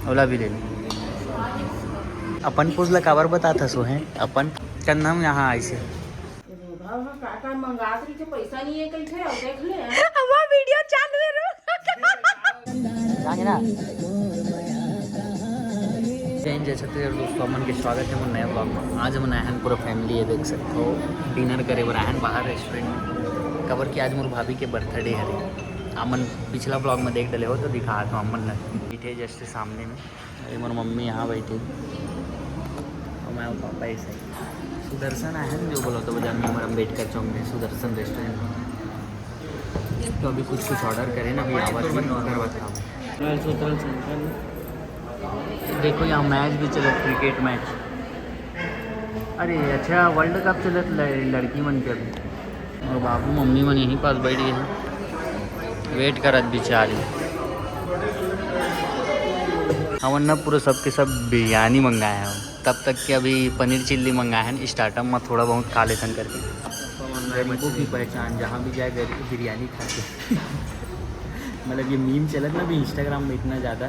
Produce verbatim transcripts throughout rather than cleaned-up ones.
ओला भी ले ले। अपन पोज ला काबर बतात हस, ओहे अपन चंदम यहाँ आइसे। का का मंगात रही थे, पैसा नहीं है कहीं थे, और देख ले। अब वो वीडियो चालू है, रुक। जाके ना। जय हिंद, जय छत्तीसगढ़ दोस्तों, हमन के स्वागत है मोर नया ब्लॉग में। आज हमन आए हैं पूरा फैमिली, ये देख सकते हो, डिनर करे बर आए हैं बाहर रेस्टोरेंट में, काबर कि आज मोर भाभी के बर्थडे हरे। हमन पिछला ब्लॉग में देख डले हो तो दिखा था हमन ला। बैठे जस्ट सामने में, ये मोर मम्मी यहाँ बैठी और मैं और पापा ऐसे। सुदर्शन आए हैं जो बोला तो बाजार में, हमारे अम्बेडकर चौक में सुदर्शन रेस्टोरेंट। तो अभी कुछ कुछ ऑर्डर करें ना, अभी आवाज नहीं कर बताओ। देखो यहाँ मैच भी चले, क्रिकेट मैच। अरे अच्छा, वर्ल्ड कप चलत ल-, लड़की मन के अभी। और बाबू मम्मी मन यहीं पास बैठ गए हैं, वेट करत बिचारी। हमन न पूरा सबके सब बिरयानी मंगाए हैं, तब तक के अभी पनीर चिल्ली मंगाए हैं, स्टार्टअप में थोड़ा बहुत खा लेथन करके। गरीबों की पहचान, जहाँ भी जाए गरी-, बिरयानी खाते। मतलब ये मीम चलत ना अभी इंस्टाग्राम में इतना ज़्यादा,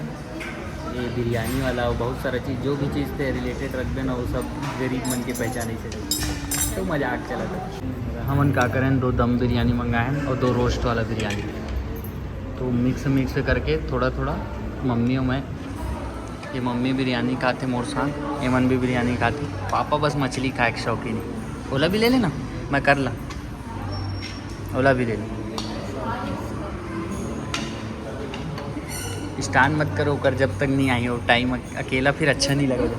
ये बिरयानी वाला और बहुत सारा चीज़, जो भी चीज़ से रिलेटेड रख देना, वो सब गरीब मन के पहचान ऐसे रही। तो मजाक चलत है। हमन का करें, दो दम बिरयानी मंगाए हैं और दो रोस्ट वाला बिरयानी, तो मिक्स मिक्स करके थोड़ा थोड़ा मम्मी और मैं, ये मम्मी बिरयानी खाते मोर साथ, एमन भी बिरयानी खाते। पापा बस मछली खाए के शौकीन है, ओला भी ले लेना, मैं कर ला, ओला भी ले ले। स्टार्ट मत करो ओकर, जब तक नहीं आई हो टाइम अकेला, फिर अच्छा नहीं लगेगा।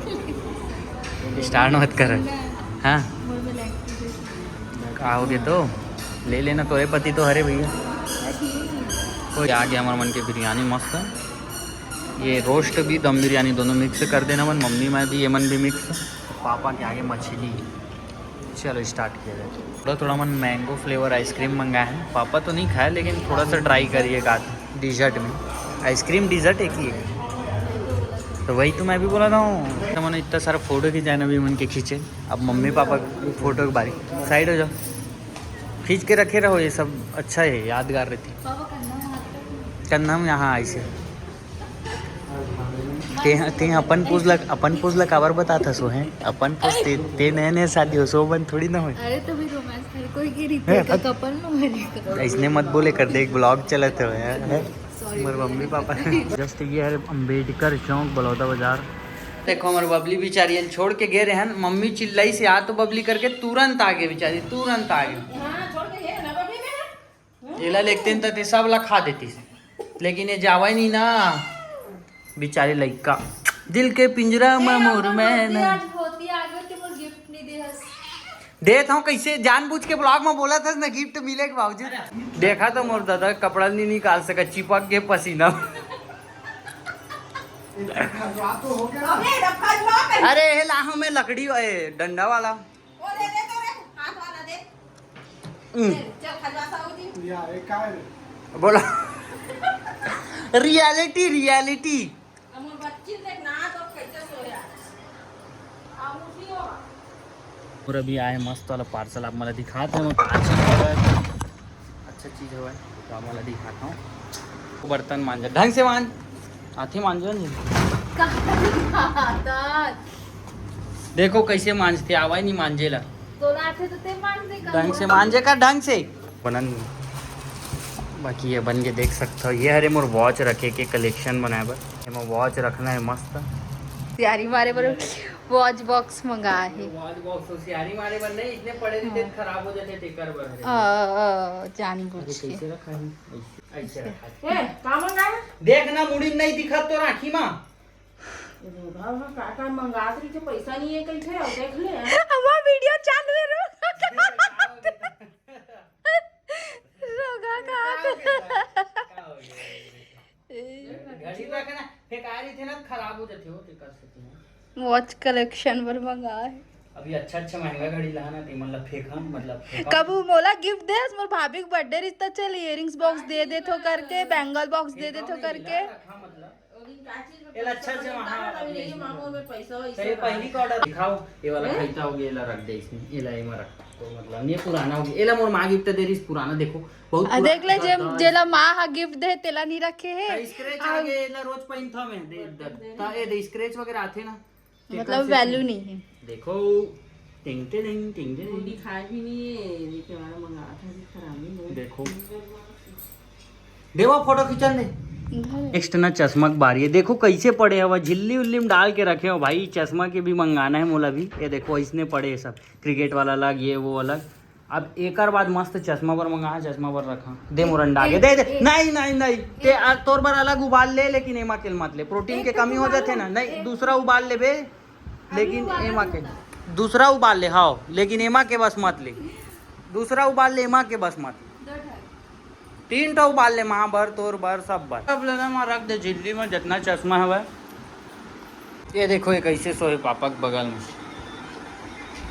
स्टार्ट मत कर। हाँ, का हो गया तो ले लेना, तोरे पति तो हरे भैया। कोई आ गया हमारे मन के बिरयानी मस्त है। ये रोस्ट भी दम बिरयानी दोनों मिक्स कर देना मन, मम्मी मैं भी, ये मन भी मिक्स, पापा के आगे मछली। चलो स्टार्ट किया जाए। थोड़ा थोड़ा मन मैंगो फ्लेवर आइसक्रीम मंगाए हैं, पापा तो नहीं खाए लेकिन थोड़ा सा ट्राई करिए का डिजर्ट में। आइसक्रीम डिजर्ट एक ही है, तो वही तो मैं भी बोला था हूँ। तो मैंने इतना सारा फोटो खिंचाए ना अभी मन के खींचे, अब मम्मी पापा फोटो के बारे साइड हो जाओ, खींच के रखे रहो, ये सब अच्छा है, यादगार रहती। कंधा में यहाँ ऐसे। ते, ते अपन पोज ला, अपन पोज ला काबर बतात हस, ओहे अपन पोज। ते, ते नए नए शादी हो, सो बन थोड़ी ना होए। अरे तो भी रोमांस हर कोई के रीते हैं, तो कपल में होने का। इसने मत बोले कर, देख ब्लॉग चलत है यार, हैं? सॉरी, मोर मम्मी पापा। जस्ट ये हरे अम्बेडकर चौक, बलौदा बाजार। देखो हमारे बबली बिचारी ल छोड़ के गए रहन, मम्मी चिल्लाई से आ तो बबली करके तुरंत आगे बिचारी, तुरंत आगे। हाँ, छोड़ के गए ना बबली में। एला लेगतेन त ते सब ला खा देतिस, लेकिन ये जावय नहीं ना, बिचारी लइका। दिल के पिंजरा में मोर मैना। आज होती आ गई कि मोर गिफ्ट नहीं दे हस। देत हूँ कैसे, जानबूझ के ब्लॉग में बोला था ना गिफ्ट मिले के बावजूद। देखा तो मोर दादा कपड़ा नहीं निकाल सका, चिपक के पसीना। अबे, रखा हुआ कर। अरे हे लाहो में लकड़ी, ए, डंडा वाला। वो दे दे तो रे, हाथ वाला दे। हम्म। चल, चल, खजवा साहू जी। या, ये काय रे? बोला। Reality, reality. हमर बच्ची देख ना तो कैसे सोया। आ उठी हो। और अभी आए मस्त वाला पार्सल, आप मला दिखाते हैं, वो कांच का है। अच्छा चीज हवय, तो आप मला दिखाता हूँ। बर्तन मांजा, ढंग से मांज, हाथी मांजो नहीं। कहाँ आता? देखो कैसे मांजते, आवा ही नहीं मांजे ला। तोला आथे तो ते मांज दे, ढंग से मांजे का, ढंग से। बनन बाकी ये बन के देख सकते हो। ये हरे मोर वॉच रखे के कलेक्शन बनाए बर। एमा वॉच रखना है मस्त। तैयारी मारे बर वॉच बॉक्स मंगा है। वॉच बॉक्स होशियारी मारे बर नहीं, इसने पड़े रहिते हाँ। खराब हो जाते, तेकर बर हरे। अ, अ, जानबूझ अरे, के। कैसे रखा है? ऐसे, ऐसे रखा है। ए, का मंगा है? देख ना, मुड़ी नहीं दिखत तोर आँखी मा। रोगा, हाँ, का, का मंगात रही थे, पैसा नहीं है, कहीं थे, और देख ले, हाँ। अब वो वीडियो चालू है, रुक। रोगा का। का हो गया? का हो गया? ए। घड़ी रखना, फेंका रही थे ना, खराब हो जाते हो, तो कर सकते हैं। वॉच कलेक्शन बर मंगा है। अभी अच्छा अच्छा महंगा घड़ी ला ना, ते मन ला फेंका, मतलब फेंका। कबू मोला गिफ्ट दे, मोर भाभी के बर्थडे रिश्ता चल, इयररिंग्स बॉक्स दे दे थो करके, बैंगल बॉक्स दे दे थो करके। रखा मतलब। एला अच्छा से वहाँ तो ये पहली का ऑर्डर दिखाओ, ये वाला हैं? खरीदा हो गया, एला रख दे इसमें, एला एमा रख। तो मतलब ये पुराना हो गया, एला मोर माँ गिफ्ट दे रही, पुराना देखो, बहुत आ, पुराना देख ले, जे, दस। जेला माँ हा गिफ्ट दे, तेला नहीं रखे है। तो स्क्रैच आ आ गए, एला रोज पहनता मैं, दे इधर। तो ये दे, स्क्रैच वगैरह आते ना, मतलब वैल्यू नहीं है। देखो, टिंग टिंग टिंग टिंग। दिखाई भी नहीं है, ये कैमरा मंगा था, अभी खराब नहीं हुआ। देखो, देवा फोटो खींचन दे। नेक्स्ट ना चश्मा के बारी है, देखो कैसे पड़े हवा, झिल्ली उल्ली में डाल के रखे हो भाई। चश्मा के भी मंगाना है मोला भी। ये देखो, इसने पड़े है सब, क्रिकेट वाला अलग, ये वो अलग। अब एकर बाद मस्त चश्मा बर मंगा, चश्मा बर रखा। दे मोर अंडा आगे, दे दे। नहीं नहीं नहीं, ते आ, तोर बर अलग उबाल ले, लेकिन एमा के मत ले, प्रोटीन के कमी हो जाथे ना। नहीं, दूसरा उबाल ले बे, लेकिन एमा के, दूसरा उबाल ले, हाँ, लेकिन एमा के बस मत ले। दूसरा उबाल ले, एमा के बस मत ले। तीन ठो उबाल ले, माँ बर, तोर बर, सब बर। अब लेना माँ रख दे झिल्ली में जितना चश्मा हवय। ये देखो, ये कैसे सोहे पापा के बगल में।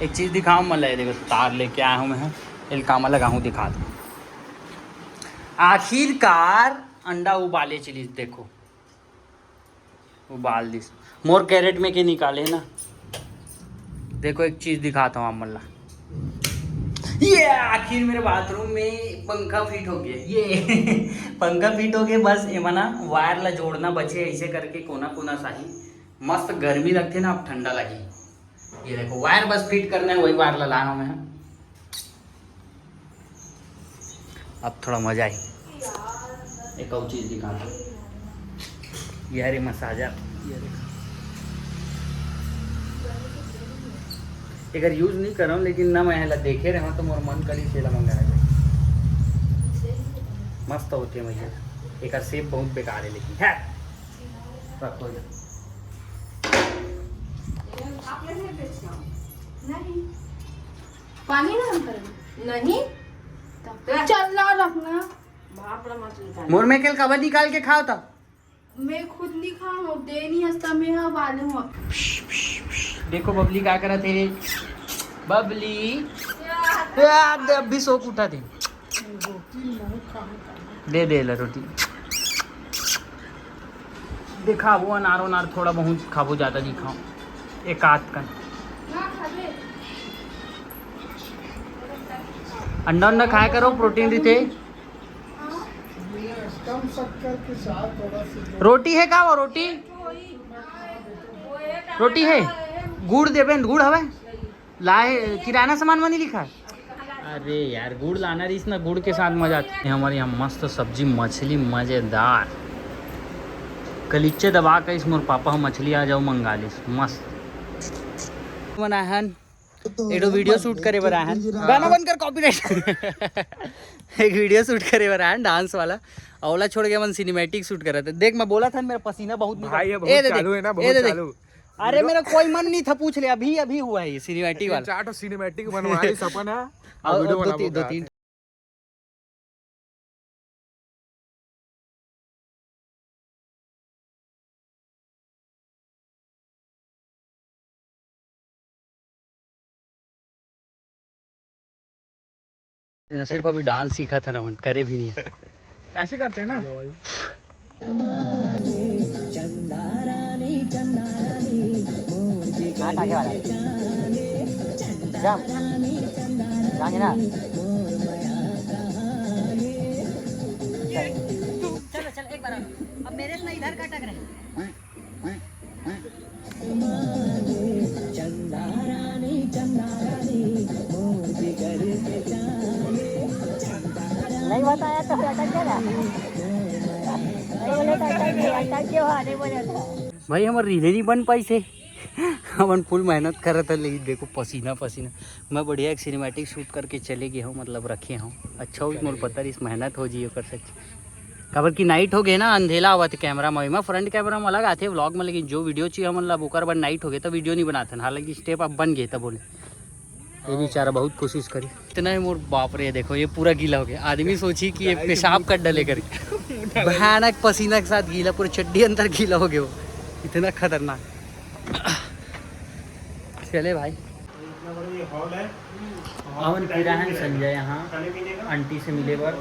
एक चीज दिखाओ मला, ये देखो तार लेके आया हूँ मैं, एल कामा लगा हूँ, दिखा दो। आखिरकार अंडा उबाले चली, देखो। उबाल दिस। मोर कैरेट में के निकाले ना। देखो, एक चीज दिखाता हूँ आप मन ला। ये आखिर मेरे बाथरूम में पंखा फिट हो गया। ये पंखा फिट हो गया, बस एमा ना वायर ला जोड़ना बचे, ऐसे करके कोना कोना साही। मस्त गर्मी लगथे ना, अब ठंडा लगी। ये देखो, वायर बस फिट करना है, वही वायर ला लाया हूँ मैं। अब थोड़ा मजा आई। एक और चीज दिखाता हूँ। ये रे मसाजा, ये रे। एकर यूज नहीं करम, लेकिन ना मैं एला देखे रहूँ तो मोर मन करी से एला मंगाए ले। मस्त होथे भैया। एकर शेप बहुत बेकार है, लेकिन है। रखो इधर। पानी गरम करे नहीं। चल ना रखना। बाप रे, मत निकाल। मोर में केल काबर निकाल के खाओ था? मैं खुद नहीं खाऊं, दे नहीं हंसता, मैं हाँ वाले हूँ। देखो बबली का करत हे। बबली। आ, दे, अभी सो के उठा दे। दे दे ला रोटी। दिखाबो अनार वनार थोड़ा बहुत खाबो, ज्यादा नहीं खाओ, एक आध कन। अंडा उंडा खाया करो, प्रोटीन रहिथे। कम शक्कर के साथ थोड़ा सा। रोटी है का वो रोटी? रोटी है, गुड़ देबे, गुड़ हवे, लाए किराना सामान में नहीं लिखा है। अरे यार, गुड़ लाना रहीस ना, गुड़ के साथ मजा आता है। हमारे यहाँ मस्त सब्जी, मछली मजेदार, कलीचे दबा के इस मोर पापा हम मछली आ जाओ मंगा लिस, मस्त बनाहन। एडो वीडियो शूट करे बर आए हन। गाना बंद कर, कॉपीराइट। एक वीडियो शूट करे बर आए हन डांस वाला, अउ ओला छोड़ के हमन सिनेमैटिक शूट करत हे। देख, मैं बोला था मेरा पसीना बहुत निकल, भाई, ये ए बहुत दे, चालू है ना, ए बहुत दे, दे। चालू। अरे, वीडियो मेरा कोई मन नहीं था, पूछ ले, अभी अभी हुआ है ये सिनेमैटिक ये वाला। चार ठो सिनेमैटिक बनवा ली सपन है। और और वीडियो दो बनाबो तीन, दो का? तीन। सिर्फ अभी डांस सीखा था ना, करे भी नहीं है। ऐसे करते हैं ना। हाँ, आगे वाला। जा। आगे ना। चलो, चलो, एक बार और। अब मेरे से ना इधर का टकराए। नहीं बताया तो अटक गया। नहीं बोले तो अटक गया, अटक गया, नहीं बोले तो। भाई, हमर रीले नहीं बन पाइस हे। हमन फुल मेहनत करत हन, लेकिन देखो, पसीना पसीना। मैं बढ़िया एक सिनेमैटिक शूट करके चले गए हूँ, मतलब रखे हूँ। अच्छा हो, मोर पता रहीस मेहनत हो जी ओकर सच। काबर कि नाइट हो गए ना, अंधेला आवत कैमरा में, में फ्रंट कैमरा में अलग आथे व्लॉग में, लेकिन जो वीडियो चाहिए हमन ला, ओकर बर नाइट हो गए तो वीडियो नहीं बनाथन। हालांकि स्टेप अब बन गए तब बोले। ये बेचारा बहुत कोशिश करी। इतना ही मोर बाप रे, देखो ये पूरा गीला हो गया। आदमी सोची कि ये पेशाब कर डले करके। भयानक पसीना के साथ गीला, पूरी चड्डी अंदर गीला हो गया वो। इतना खतरनाक। चले भाई। इतना बड़ा ये हॉल है। हमन फिर आए हन संजय यहाँ आंटी से मिले बर।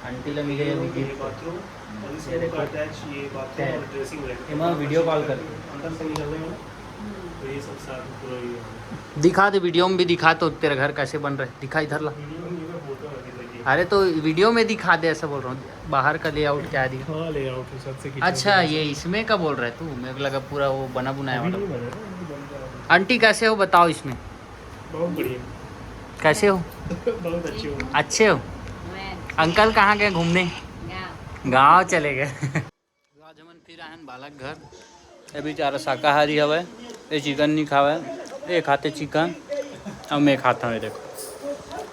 आंटी ला मिले अभी। बाथरूम और इसके ऊपर अटैच ये बाथरूम और ड्रेसिंग रहेगा। एमा वीडियो कॉल करके। अंदर से निकल रहे हैं। तो ये सब साथ में पूरा ये हो गया। दिखा दे, वीडियो में भी दिखा, तो तेरा घर कैसे बन रहा है, दिखा इधर ला। वीडियो में ये फोटो लगी लगी। अरे तो वीडियो में दिखा दे, ऐसा बोल रहा हूँ, बाहर का लेआउट क्या दिखा। हाँ, लेआउट है, सबसे किचन अच्छा, का। ये इसमें का बोल रहा है तू? मेरे को लगा पूरा वो बना बनाया अभी वाला। नहीं बना है, अभी बन रहा है। आंटी कैसे हो, बताओ इसमें बहुत बढ़िया। कैसे हो? बहुत अच्छे हो। अच्छे हो? मैं अंकल कहाँ गए घूमने? गाँव। गाँव चले गए। आज हमन फिर आए हन बालक घर। ये बेचारा शाकाहारी हवय, ये चिकन नहीं खावय, ये खाते चिकन, अब मैं खाता हूँ। ये देखो,